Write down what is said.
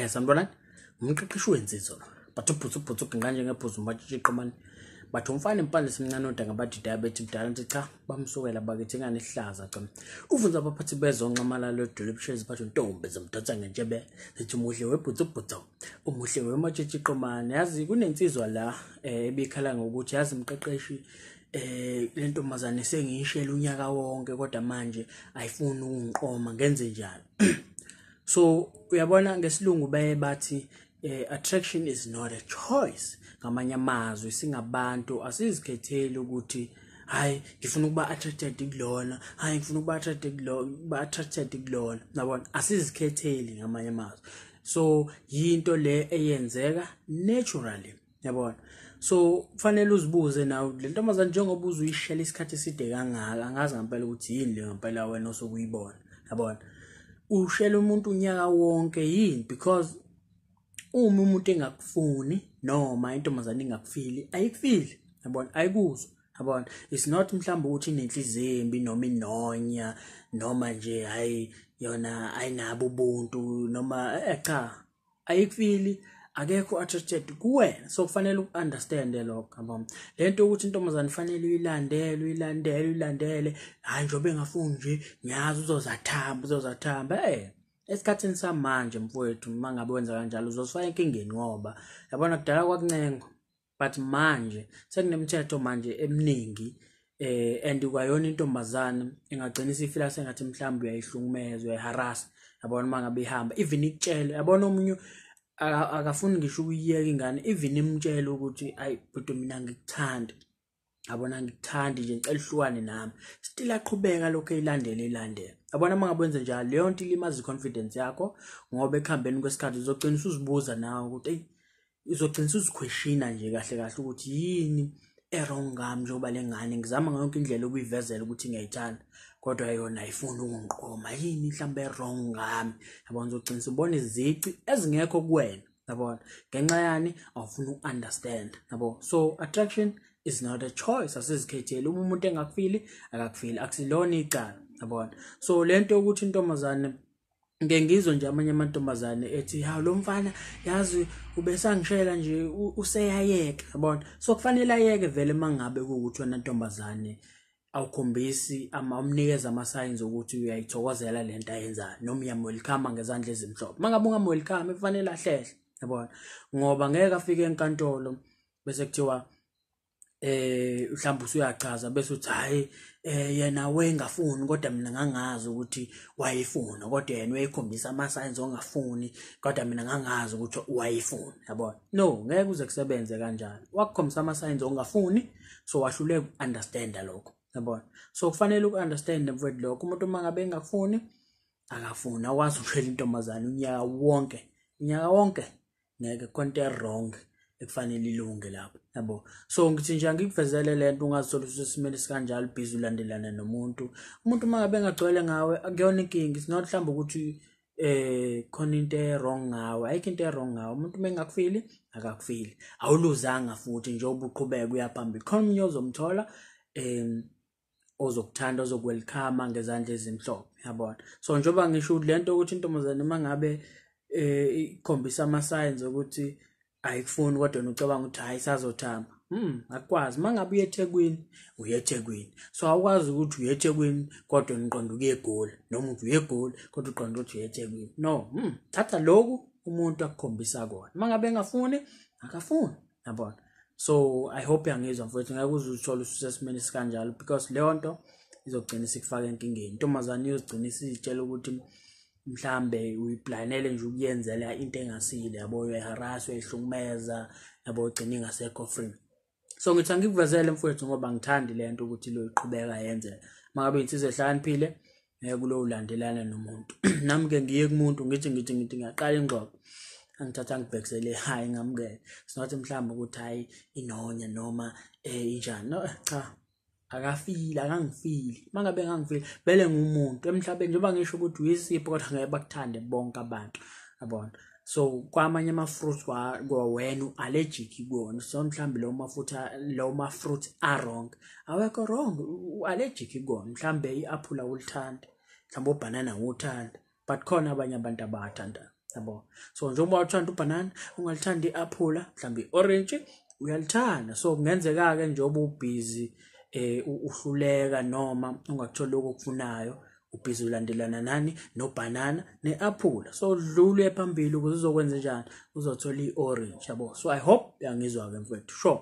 Sanibonani, umqeqeshi wensizwa lo. Bathi ubhutsu ubhutsu uginqa njengebhuzu umatshitshi iqomane. Bathi umfana impande simncane odanga bathi diabetes mdala ngithi cha bamsukela bakithi ingane ihlaza cha. Ufunza abaphathi bezonxamalala edolobheni shezi bathi ntombi zimdonsa ngentshebe zithi umuhle webhutsu ubhutsu umuhle wematshitshi iqomane. Yazi kunensizwa la ebikhala ngokuthi yazi mqeqeshi le ntombazane sengiyishela unyaka wonke kodwa manje ayifuni ukungiqoma ngenze njani. So uyabona ngesilungu baye bathi attraction is not a choice. Ngamanye amazwi singabantu asizikhetheli ukuthi hayi ngifuna ukuba attracted kulona, hayi ngifuna ukuba attracted kulona, ba attracted kulona. Yabona, asizikhetheli ngamanye amazwi. So yinto le eyenzeka naturally, yabona. So kufanele uzibuze nawe le ntombazane njengoba uzuyishela isikhathi eside kangaka, angazi ngempela ukuthi yini le ngempela wena osokuyibona, yabona. Ushela umuntu unyaka wonke yini? Because uma umuntu engakufuni noma intombazane ingakufili, ayikufili, yabona, ayikuzwa, yabona. It's not mhlawumbe ukuthi inenhliziyo embi noma inonya noma nje hayi yona ayinabo ubuntu noma cha, ayikufili, akekho attracted kuwena. So kufanele uku-understand lokho, yabona. Lento ukuthi intombazane kufanele uyilandele uyilandele uyilandele, hayi njengoba engafuni nje ngiyazi uzozathamba uzozathamba. Esikhathini samanje mfowethu, uma ngabe wenza kanjalo uzosifaka enkingeni, ngoba yabona kudala kwakuncengwa, but manje sekunemithetho manje eminingi, and kwayona intombazane ingagcina isifila sengathi mhlawumbe uyayihlukumeza, uyayiharasa, yabona. Uma ngabe ihamba even ikutshele, yabona, omunye akafuni ngisho ukuyiyeka ingane, even imtshele ukuthi ayi bhuti mina ngikuthanda, yabona, ngikuthandi nje, ngicela uhlukane nami, still aqhubeka lokho eyilandela eyilandela, yabona. Uma ngabe wenze njalo leyo nto ilimaza i-confidence yakho, ngoba ekuhambeni kwesikhathi uzogcina usuzibuza nawe ukuthi eyi, uzogcina usuzikhweshina nje kahle kahle ukuthi yini e-wrong ngami, njengoba le ngane ngizama ngayo yonke indlela ukuyivezela ukuthi ngiyayithanda kodwa yona ayifuni ukungiqoma, yini mhlawumbe e-wrong ngami, yabona. Uzogcina usubona izici ezingekho kuwena, yabona, ngenxa yani awufuni uku-understand, yabo. So attraction is not a choice, asizikhetheli. Uma umuntu engakufili akakufili, akusilona icala, yabona. So lento yokuthi intombazane, ngeke ngizwe nje amanye amantombazane ethi hawu lo mfana yazi ubesangishela nje useyayeka, yabona. So kufanele ayeke vele mangabe kuwukuthi wena ntombazane awukhombisi ama umnikeza ama-signs ukuthi uyayithokozela lento ayenzayo noma uyam-welcome ngezandla ezimhlophe. Mangabe ungam-welcome kufanele ahlehle, yabona, ngoba ngeke afike enkantolo bese kuthiwa mhlawumbe usuyachaza bese uthi hayi yena wayengafuni kodwa mina ngangazi ukuthi wayefuna, kodwa yena wayekhombisa ama-signs ongafuni kodwa mina ngangazi ukuthi wayefuna, yabona. No, ngeke kuze kusebenze kanjalo. Wakukhombisa ama-signs ongafuni, so wahluleka uku-understanda lokho, yabona. So kufanele uku-understand mfowethu lokho, umuntu uma ngabe engafuni akafuni. Awukwazi ukushela intombazane unyaka wonke, unyaka wonke, ngeke, khona into e-wrong ekufanele ilunge lapho, yabo. So ngithi nje angikuvezele lento, ungazithola usesimeni esikanjalo, busy ulandelana nomuntu. Umuntu uma ngabe engagcwele ngawe akuyona inkinga, it's not mhlawumbe ukuthi khona into e-wrong ngawe, ayikho into e-wrong ngawe. Umuntu uma engakufili akakufili, awuluzanga futhi njengoba uqhubeka uya phambili, khona omunye ozomthola ozokuthanda, ozoku-welcome ngezandla ezimhlophe, yabona. So njengoba ngisho lento ukuthi intombazane uma ngabe ikhombisa ama-signs ukuthi ayikufuni kodwa wena ucabanga ukuthi hayi sazothamba, akukwazi. Uma ngabe uye eThekwini, uye eThekwini, so awukwazi ukuthi uye eThekwini kodwa wena uqonda ukuya eGoli, noma uthi uye eGoli kodwa uqonda ukuthi uye eThekwini. No, thatha lokhu umuntu akukhombisa kona, uma ngabe engafuni akafuni, yabona. So I hope uyangizwa mfowethu, ngeke uze uzithole ususesimeni esikanjalo, because leyo nto izogcina isikufaka enkingeni. Intombazane iyozigcina isizitshela ukuthi mhlambe uyiplanele nje ukuyenzela into engasile, yabo, uyayiharasa, uyayihlukumeza, yabo, ugcina ingasekho free. So ngithi angikuvezele mfowethu ngoba ngithandi lento ukuthi lo iqhubeka yenzeka. Mangabe insizwa ehlakaniphile ngeke kulo ulandelana nomuntu. Nami ke ngiye kumuntu ngithi ngiyaqala ingxoxo, angithatha ngibhekisele hayi ngamukele, sinothi mhlawumbe ukuthi hayi inonya noma injani, no cha, akafili, akangifili. Mangabe engangifili vele ngumuntu emhlabeni, njengoba ngisho ukuthi uyisipho kodwa ngeke bakuthande bonke abantu, yabona. So kwamanye ama-fruits kwawena u-allergic kuwona, so mhlawumbe lawo mafutha, lawo ma-fruits a-wrong, awekho wrong, u-allergic kuwona. Mhlawumbe i-aphula awulithandi, mhlawumbe ubhanana awuthandi, but khona abanye abantu abawathandayo. Yabo, so njengoba uthanda ubhanana, ungalithanda i-aphula, mhlawumbe i-orange uyalithanda. So kungenzeka-ke njengoba ubhizi uhluleka noma ungakutholi lokho okufunayo, ubhizi ulandelana nani nobhanana ne-aphula, so dlule phambili ukuze uzokwenza njani, uzothola i-orange, yabo. So I hope uyangizwa-ke mfethu, sure.